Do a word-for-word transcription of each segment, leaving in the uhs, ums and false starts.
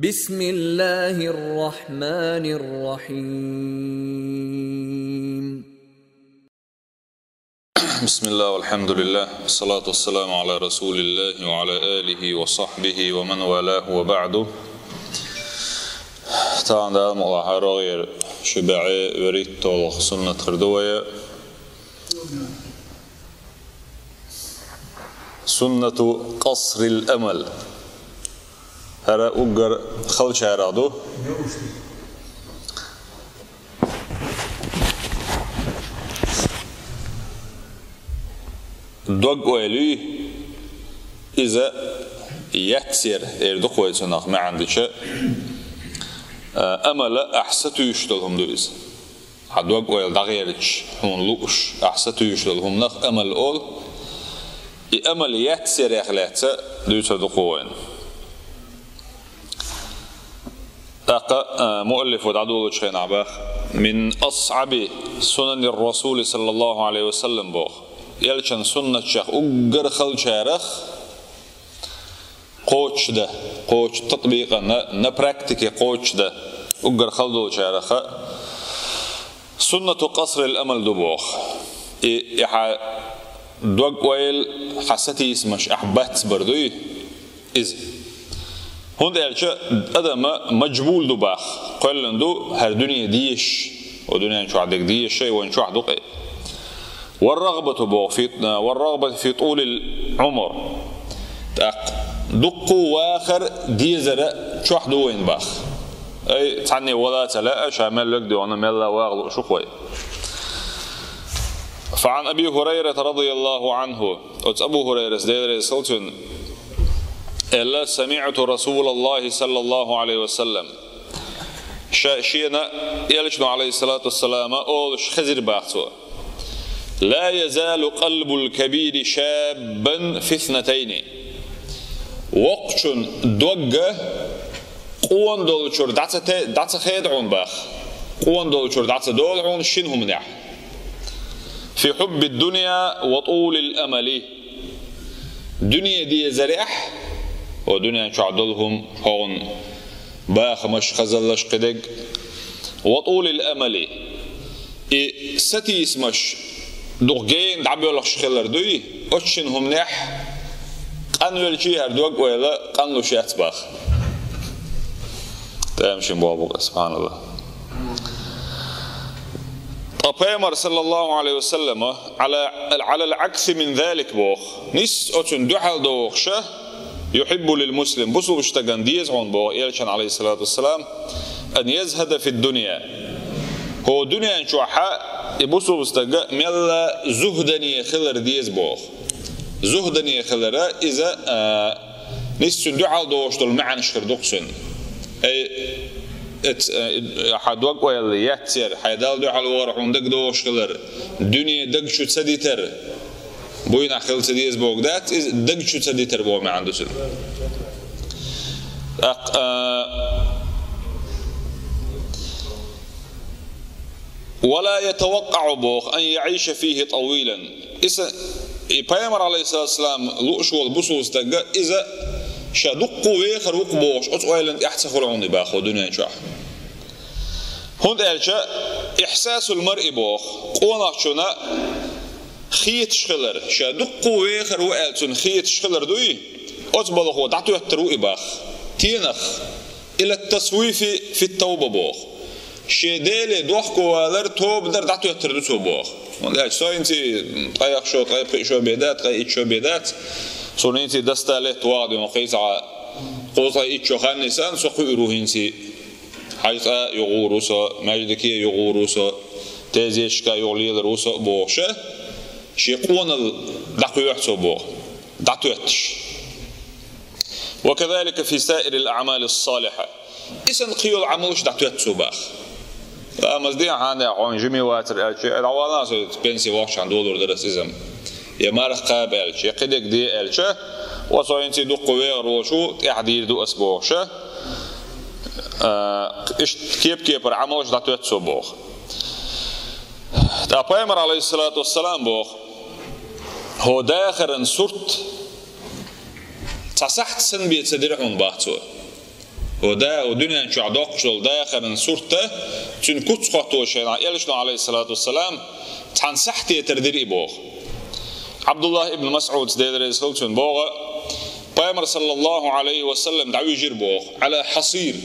بسم الله الرحمن الرحيم. بسم الله والحمد لله والصلاة والسلام على رسول الله وعلى آله وصحبه ومن والاه وبعد. Тагана Дала мукъалахь, хӀара гӀайра шу бӀаьи вуьрхӀиттола суннат хир ду вай. سنة قصر الأمل. ХӀара уггар халчарах ду. Дог ойла ю, иза яцъяр, эр ду-кх вай цунах маьӀна дича, а, амал ахь сатуьйсуш долу хӀума ду иза. Хьан дог ойла дӀагӀерташ, хьуна лууш, ахь сатуьйсуш долу хӀуманах амал олу. И амал яцъярах лаьцна дуьйцур ду-кх вайна. ТӀаккха, а, муаллифо дӀадолучу хенахь боху: من أصعب سنن الرسول صلى الله عليه وسلم боху. Элчан суннатех уггар халчарах кхочушдан, кхочу татбикъана, на практике кхочушдан уггар хала долчараха سنة قصر الأمل ду боху. И, и хьан дог ойла, хьан сатийсамаш ахь бацбар дуй иза. ХӀунда аьлча адам мажбул ду боху, кхоьллина ду хӀара дуьне дезаш, о дуьнен чохь дерг дезаш, шайн вайн чохь ду-кх. والرغبة боху في، والرغبة في طول العمر. ТӀаккха дуккха вахар дезара чохь ду вайн боху. Ай, цхьанне вала ца лаьа, ша мел верг дуьйна, мелла ваха лууш ву-кх вай. فعن أبي هريرة رضي الله عنه. Оцу Абу ХӀурайрас, Дела реза хуьлда цунна, аьлла: سمعت رسول الله صلى الله عليه وسلم. Ша, шена Элчано, عليه الصلاة والسلام, олуш хезира боху цо: لا يزال قلب الكبير شابا في اثنتين. Воккхачун дог къона долчуьра дӀа ца те-, дӀа ца хеда хьуна боху. Къона долчуьра дӀа ца долу хьуна шина хӀуманехь. في حب الدنيا وطول الأمل. Дуьне дезарехь, о дуьнен чохь долу хӀума, хьуна бахамаш, хазаллаш, кхидерг. وطول الأمل. И сатийсамаш дукха гена дӀабоьлхуш хилар дуй, оцу шина хӀуманехь къанвелчий хӀара дог ойла къанлуш яц боху. Тамашийна боху, субханаллах. Ткъа Пайхамар, صلى الله عليه وسلم, على، على العكس من ذلك боху. Нийса оцунна дуьхьал дохуша, يحب للمسلم, бусулба стагана деза хьуна боху Элчано, عليه الصلاة والسلام, أن يزهد في الدنيا. ХӀо дуьнен чохьа и бусулба стага мелла зугӀдане хилар деза боху. ЗугӀдане хилара иза, а, нийса цунна дуьхьал дохуш долу маьӀнаш хир ду-кх цуьнан. Ай, эц-, э, хьан дог ойла яцъяр, хьайн Далла дуьхьал вахар хьуна дага дохуш хилар, дуьне даг чу ца дитар, буйнахь хила ца деза бохург дац, иза даг чу ца дитар боху маьӀна ду цуьнан. ТӀаккха, а, ولا يتوقع боху أن يعيش فيه طويلا. Иза, и Пайхамар, عليه الصلاة والسلام, лууш волу бусулба стага, иза ша дуккха вехар ву-кх бохуш, оцу ойланна тӀехь ца хуьлу хьуна и боху дуьнен чохь. ХӀунда аьлча إحساس المرء боху, къонахчунна хеташ хилар, ша дуккха вехар ву аьлла цунна хеташ хилар дуй, оцу балхо дӀатоьттур ву и боху. Тенах. إلى التسويف في التوبة боху. Шен Деле дохковалар, тоба дар дӀатоьттур ду цо боху. ХӀунда аьлча со хӀинца ткъе ах шо, ткъе пхиъ шо бен дац, ткъе итт шо бен дац. Суна хӀинца даста летта вагӀа дуьйна кхин цхьа кхузткъе итт шо хан йисна, со кхуьур ву хӀинца. ХьаьжцӀа юхур ву со, маьждиге юхур ву со, тезеташка юха лелар ву со бохуша, шен къоналла дӀакхоьхьу цо боху, дӀатоьттуш. وكذلك في سائر الأعمال الصالحة. И санна кхин йолу Ӏамалш дӀатоьтту цо боху. Ламаз де хьан, хьо жима вацара аьлча, дӀавала со пенси вахчахьана долур дара иза-м. Я марха кхаба аьлча, я кхидерг де аьлча, ва со хӀинца дуккха вехар волуш ву, тӀаьхьа дийр ду ас бохуша. А, иштта кеп-кепара Ӏамалш дӀатоьтту цо боху. Ткъа Пайхамар, عليه الصلاة والسلام, боху: хӀо дахаран сурт цхьа сахьт санна бен ца дира хьуна боху цо. Хьо да, хьо дуьнен чохь доккхуш долу дахаран сурт а, цуьнан куц хоттош хенахь, элчано, алейхиссалату вассалам, цхьана сахьте тера дира и боху. Абдуллах ибн Масъудс, Дела реза хила цунна, боху, пайхамар, саллаллаху алейхи ва саллам, дӀавижира боху, ала хасир.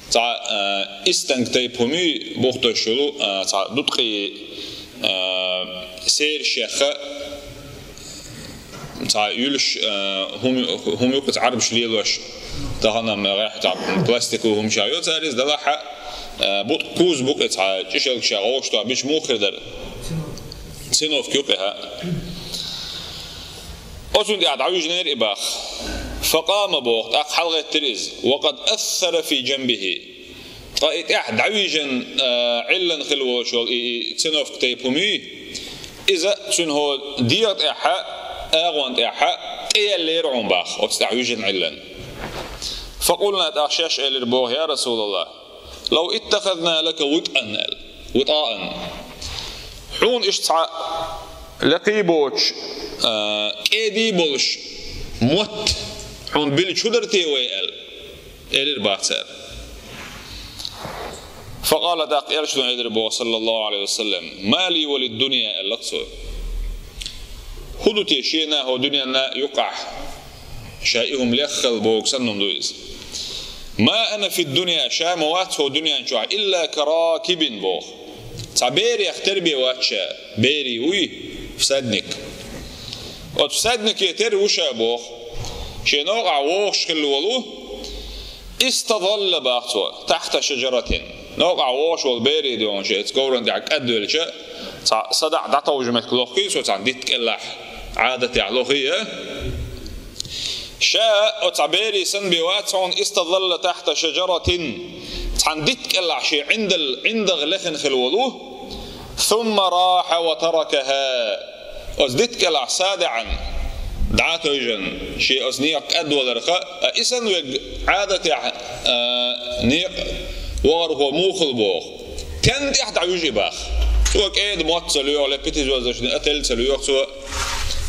Цхьа, а, истанг тайпа хӀума буй, бухташ йолу, а, цхьа дуткъий, а, сераш яьхна, цхьа юьлуш, а, хӀума, хӀума юкъа цхьа Ӏарбаш лелош, тахана ма гӀехь цхьа пластиковый хӀума ша йо цара иза, далахь а, а, бутӀ-, куза букъе цхьа чӀишалг ша гӀовшто бича муха хир дара. Циновка юкъе хьа. Оцунна тӀехь дӀавижинера и бах. Факъама боху, тӀаккха хьалагӀеттира иза. Ва къад ассара фи джанбихи. Ткъа и тӀехь дӀавижина, а, Ӏиллан хила волуш волу и, и циновка тайпа хӀума юй, иза цуьнан хӀо дегӀа тӀехь а, агӀон тӀехь а тӀеяьллера хьуна бах, оцу тӀехь вижина Ӏиллан. Факъулна, тӀаккха шаьш элира боху, я Расулаллах, лав иттахазна лака витӀан аьлла, витӀаан. Хьуна иштта цхьа лекхий боцуш, а, кӀедий болуш мотт хьуна билча хӀун дара те вай аьлла. Элира бах цара. Факъала, тӀаккха элчано элира боху, саллаллаху алейхи ва саллам, ма ли ва лид-дунья, аьлла цо. ХӀун ду те шена хӀо дуьненна юкъахь? Ша и хӀума леххал боху санна хӀума ду иза. Ма ана фид-дунья, ша ма вац хӀо дуьнен чохь, илла каракибин боху. Цхьа берех тера бен вац ша, берий вуй, всадник. Оцу всаднике тера ву ша боху. Шен новкъахь вогӀуш хилла волу, истазалла бах цо, тахта шаджаратин. Новкъахь вогӀуш волу берий дуьйна шен говран тӀехь кӀадвелча, цхьа садаӀа дӀатовжа меттиг лохкий цо цхьана дитта кӀелахь, Ӏадатехь лохий а. Ша оцу цхьа берий санна бен вац хьуна, истазалла тахта шаджаратин, цхьана дитта кӀелахь шен Ӏиндал-, ӀиндагӀ лехна хилла волу, сумма раха ва таракаха. Оцу дитта кӀелахь садаӀан дӀа а тевжина, шен оцу некъа кӀадваларх, а, и санна верг Ӏадатехь, а, некъа вахархо муха хила боху. Тенна тӀехь дӀавижи бах. Цо кӀеда мотт ца лоьху, ле пятизвёздочный отель ца лоьху цо.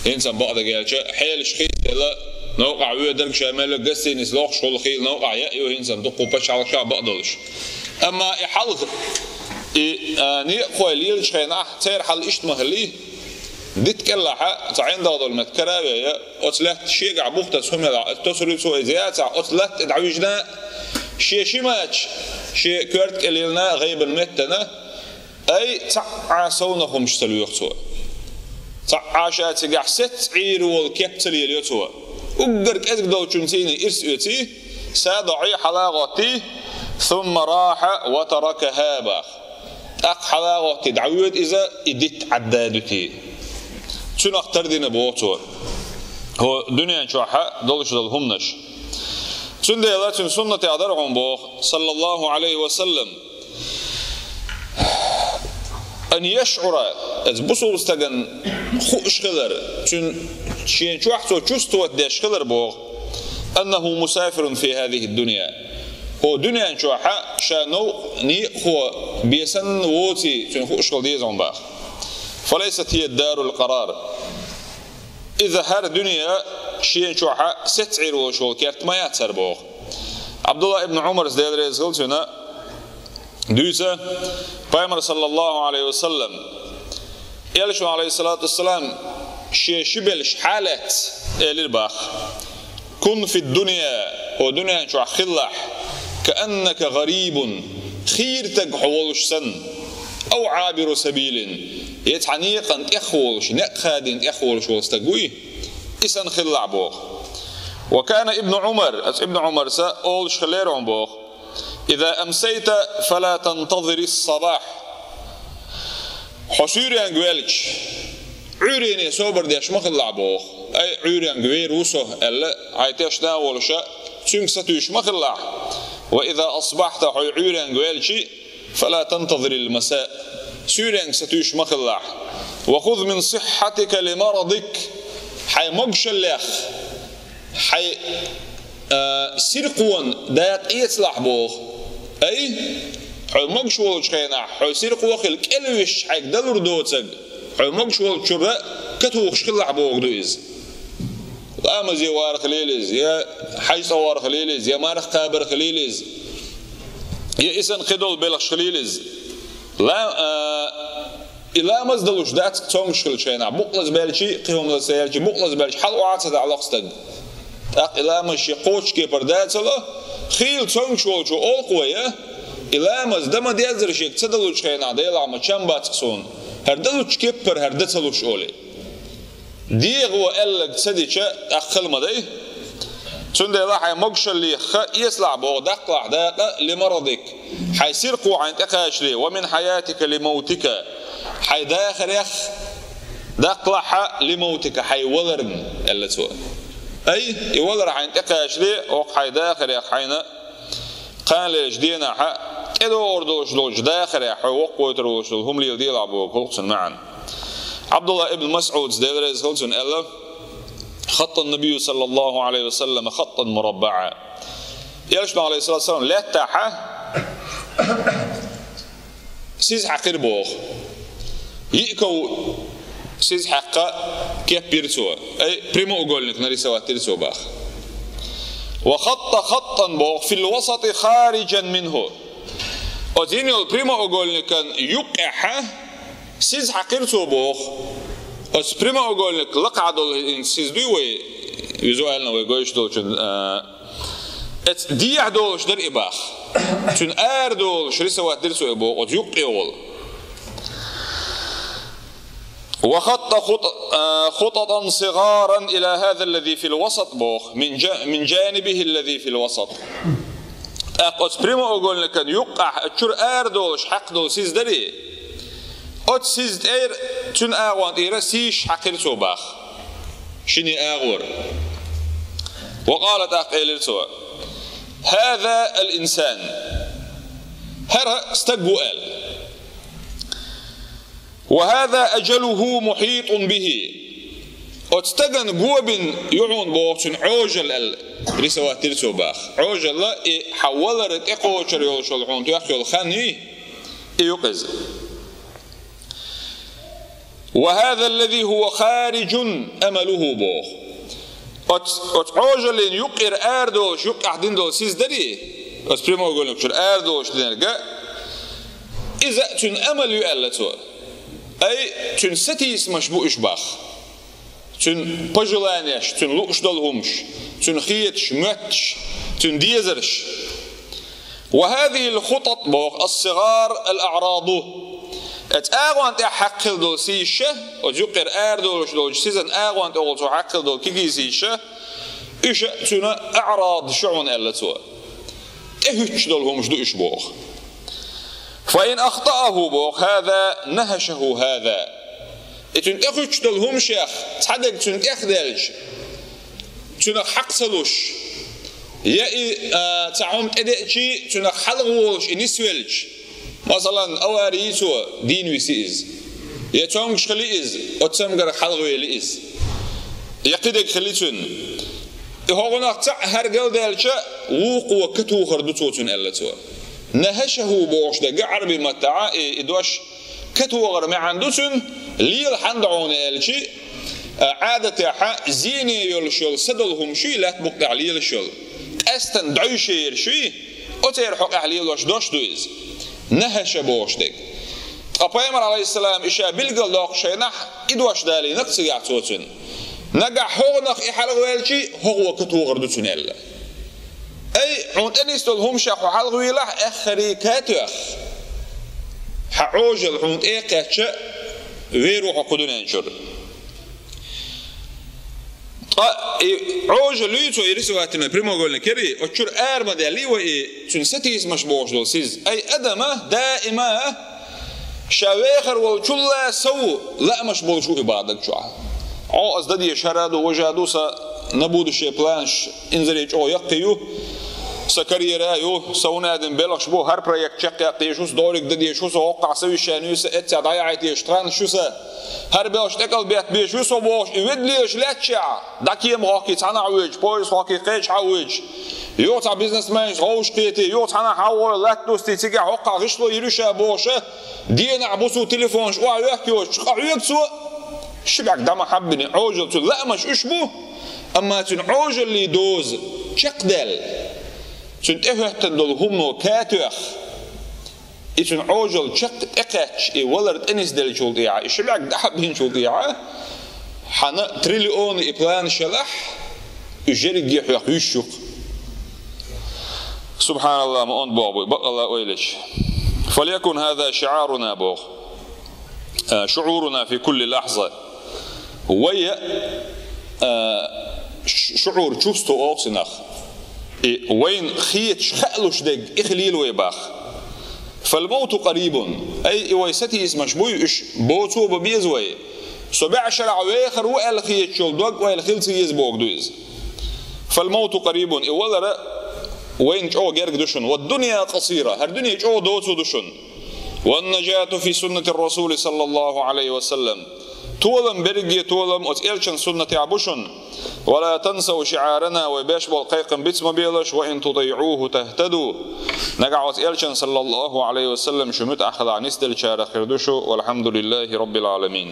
ХӀинца бакъдерг аьлча, хьелаш хийцаделла, новкъахь воьдург ша мел гостиница лохуш хуьлу хийла новкъахь яа ю хӀинца дуккха пачхьалкхашкахь бакъдолуш. Амма и хьалха, и, а, некъахой лелачу хенахь, церан хьал иштта ма хиллий. Дитта кӀелахь цхьа ӀиндагӀ долу меттиг кара а веъна, оцу лаьтта шегахь бухтаза хӀума елахь, оцу тосур ю цо иза яцахь, оцу латта тӀе дӀавижина, шен шимача, шен коьрта кӀел йиллина гӀайбан меттана, ай, цхьа а совнах хӀумаш ца лоьху цо. Цхьа а ша цигахь сецца Ӏийр волу кеп ца лелайо цо. Уггар кӀезиг долчун цӀийне ирс оьций, са доӀий, хьала а гӀоттий, сумма раха ва таракаха бах. ТӀаккха хьала а гӀоттий дӀавоьду иза, и дитт Ӏадда а дуьтий. Цунах тардина боху цо хӀо дуьнен чохь долуш долу хӀуманаш. Цундела цуьнан суннатехь дара хьуна боху, саллаллаху алейхи ва саллам, ан яшӀура, иза бусулба стагана хууш хилар, цуьнан шен чохь цо чувствовать деш хилар боху, аннаху мусафирун фи хазихи дунья. ХӀо дуьнен чохь ша новкъа некъахо бен санна воций цуьнан хууш хила деза хьуна бах. Фалайсат хия дарул къарар. Иза хӀара дуьне шен чохь сецца Ӏийр волуш волу керт ма яц хӀара боху. Абдулла ибн Ӏумарс, Дела реза хила цунна, дуьйцу, пайхамар, саллаллаху алейхи ва саллам, элчано, алейхиссалату вассалам, шен ши белш хьалаьцна, элира бах: кун фид-дунья, хӀо дуьнен чохь хилалахь, кааннака гӀарибун, хийра стаг хьо волуш санна, ау Ӏабиру сабилин, я цхьа некъан тӀехволуш, некъ хадийна тӀехволуш волу стаг вуй, и санна хилалахь боху. Ва кана ибну Ӏумар, аса ибну Ӏумарса олуш хилера хьуна боху: иза амсайта, фала тантазирис-сабах. Хьо суьйренга ваьлча, Ӏуьйрене собар деш ма хилалахь боху. Ай, Ӏуьйренга вер ву со аьлла, хьайн тешна а волуша, цуьнга сатуьйсуш ма хилалахь. Ва иза асбахьта, хьо Ӏуьйренга ваьлча, фала тантазирил-маса. Суьйренга сатуьйсуш ма хилалахь. Ва хуз мин сиххьатика ли марадик. Хьайн могушаллех хьайн, а, сиркъон дакъа эцалахь боху. Ай, хьо могуш волчу хенахь, хьо сиркъо а хилла, кӀелвисча хьайга далур доцург, хьо могуш волчуьра катухуш хилалахь бохург ду иза. Ламазе вар хилийла иза, я хьаьж цӀа вар хилийла иза, я марха кхабар хилийла иза, я исан кхидолу белхаш хилийла иза. Ла-, а, и ламаз далуш дац цомгуш хилчу хенахь, букълаза баьлчий, кхин хӀума лаза ца яьлчий, букълаза баьлчий, хьала охьа а ца дӀалокху стаг. ТӀаккха и ламаз шен кхочушкепара дацало, хийла цомгуш волчо олу-кх вай, я, и ламаз дан ма деззара шега ца далучу хенахь, Делахь ма чам бац-кх суна, хӀара далучу кеппара хӀара дан ца луш олий. ДегӀо аьлларг ца дича, тӀаккха хила ма дай. Цундела хьайн могушаллех ха эцалахь боху, даккхалахь дакъа, лимарадик, хьайн сирхо хьайна тӀекхачале, ва мин хьаятика лимавтика, хьайн дахарех даккхалахь хьа, лимавтика, хьайн валарна, аьлла цо. Ай, и валар хьайна тӀекхачале, хӀокху хьайн дахарех хьайна кхана лелачу денахь хьан тӀедогӀур долуш долчу дахарехь хьо воккхавойтур волуш долу хӀума леладелахь боху-кх цуьнан маьӀна. Ӏабдулла ибн МасӀуда, Дела реза хуьлда цунна, аьлла: «Хаттан Набию саллаллаху алейхи ва саллама хаттан мураббаӀа». Элчано, алейхиссалату вассалам, лаьттахь сиз хьаькхира боху. Йиъ ков сиз хьаькхна кеп йира цо. Ай, прямоугольник нарисовать йира цо боху. «Ва хатта хаттан», боху, «фил васати хариджан минху». Оцу йина йолу прямоугольникан юккъехь сиз хьаькхира цо боху. Оцу прямоугольник лакхахь долу сиз дуй вай, визуально вай гойтуш долчун, а, Эцу дехьа долуш дара и боху. Цуьнан ара долуш рисовать дира цо и боху, оцу юккъе волу. «Ва хатта хут-, а, хутатан сигӀаран ила хаза аллази фил васат», боху, «мин джа-, мин джанибихи аллази фил васат». ТӀаккха оцу прямоугольникан юккъехь, оцу чуьра ара долуш хьаькхна долу сиз дарий? Оцу сиз тӀера, цуьнан агӀон тӀера сийсаш хьаькхира цо боху. Шине агӀор. Ва къала, тӀаккха элира цо: «Хаза ал-инсан». ХӀара стаг ву аьлла. «Ва хаза аджалуху мухьитун бихи». Оцу стагана го бина ю хьуна боху цуьнан Ӏожалла аьлла, рисовать дира цо боху. Ӏожалла и хьан валар тӀекхочур йолуш йолу хьуна тоьхна йолу хан юй, и ю-кх иза. «Ва хаза аллази хува хариджун амалуху», боху. Оц-, оцу Ӏожаллин юккъера ара долуш, юккъехь дина долу сиз дарий? Оцу прямоугольник чуьра ара долуш динарг, иза цуьнан амал ю аьлла цо. Ай, цуьнан сатийсамаш бу уьш боху. Цуьнан пожеланиеш, цуьнан лууш долу хӀумаш, цуьнан хеташ, моьтташ, цуьнан дезарш. «Ва хазихил хутат», боху, «ас-сигӀар ал-аӀраду». Оцу агӀон тӀехь хьаькхна долу сийсаш, оцу юккъера ара долуш долчу сизан агӀон тӀехула цо хьаькхна долу кегий сийсаш, уьш цуьнан аӀрад ю хьуна аьлла цо. ТӀехӀуьттуш долу хӀумаш ду уьш боху. «Фа ин ахтааху», боху, «хаза нахашаху хаза». И цуьнан тӀехӀуьттуш долу хӀумашех цхьадерг цуьнан тӀехдаьлча, цуьнах хьакха ца луш, я и, а, цхьа хӀума тӀедеъчий, цуьнах хьалхаволуш и нисвелча, масалан, авари йи цо, дийна виси иза, я цомгуш хили иза, оцу цамгарх хьалхавели иза, я кхидерг хили цуьнан. И хӀокхунах цхьаъ хьаргалдаьлча, вукхо катухур ду цо цуьнан, аьлла цо. «Нахашаху» бохуш дерг Ӏарбий маттахь и, и дош катухар маьӀна ду цуьнан, лела хьанна ду хьуна аьлчи, а, Ӏадатехь зене йолуш йолу са долу хӀума шуй, лаьтта букъ тӀехь лелаш йолу, къаьстина дӀовше ерш шуй, оцеран хьокъехь лелош дош ду иза. Нахаша бохуш дерг. Ткъа Пайхамар, алейхиссалам, и ша билгал доккху шайнахь, и дош далийнарг цигахь цо цуьнан. Нагахь хӀокхунах и хьалхаваьлчий, хӀокхо катухар ду цуьнан аьлла. Ай, хьуна тӀе нисдолу хӀумашех хьо хьалхавийлахь, эххарий катоьхна. Хьан Ӏожалла хьуна тӀе а кхаьчча, вер ву хьо кху дуьнен чуьра. Ткъа и Ӏожалла юй цо и рисовать дина прямоугольник ярий, оцу чуьра ара ма даьллий вай и, цуьнан сатийсамаш бохуш долу сиз. Ай, адама даима ша вехар волчулла сов лаамаш болуш ву и баха даг чохь. О, ас дан дезаш хӀара ду, важа ду, сан на будущее планаш инзаре чӀогӀа яккхий ю, сан карьера ю, сан хӀунадин белхаш бу, хӀара проект чекхъяккха дезаш ву сан, дориг дан дезаш ву сан, хӀокхахь совещани ю сан, эццехь дӀаяхьийта дезаш тханаш ю сан, хӀара белхаш тӀекӀалбетта безаш ву со бохуш, и ведда лелаш лаьттачехь, дӀа кема хоккий цхьанахь воьдуш, поезд хоккий кхечахьа воьдуш, юха цхьа бизнесменаш вовшахкхетий, юха цхьанахь хьалхой латта дустий, цигахь хӀокхахь гӀишло йир ю ша бохуша, денахь-бусу телефонаш охьайохка йоцуш, къахьоьгу цо, ши бӀаьрг дӀа ма хьаббиний, Ӏожалла цуьнан лаамаш уьш бу, Амма цуьнан Ӏожаллин доза чекхдаьлла, цуьнан тӀехӀоьттина долу хӀумано катоьхна, и цуьнан Ӏожалла чекх тӀекхаьчча, и валар тӀенисделлачул тӀехьа, и ши бӀаьрг дӀа а бинчул тӀехьа, хьан триллионы и планаш ялахь, уьш ерриге хьох йиш ю-кх. Субханалла, ма онда боху буй, бакъалла ойлача. فليكن هذا شعارنا, боху. Э, شعورنا في كل لحظة. Вай, э, ш-, шуӀур, чувство олу цунах. И вайна хеташ, хаалуш дерг, и хилийла вай боху. فالموت قريب. Ай, и вай сатийсамаш буй, уьш боцо бан беза вай. Со бӀе шарахь вехар ву аьлла хеташ йолу дог ойла хила ца еза бохург ду иза. فالموت قريب. И валар вайна чӀогӀа герга ду шуна. والدنيا قصيرة. ХӀара дуьне чӀогӀа доцу ду шуна. والنجاة في سنة الرسول صلى الله عليه وسلم. Толам, берриге толам оцу элчан суннатехь бу шуна. ولا تنسوا شعارنا, вай беш болу кхайкхам биц ма белаш, وإن تطيعوه تهتدوا. Нагахь оцу элчан, саллаллаху Ӏалайхи ва саллам, шу муьтӀахь хилахь, нисделлачарах хир ду шу, والحمد لله رب العالمين.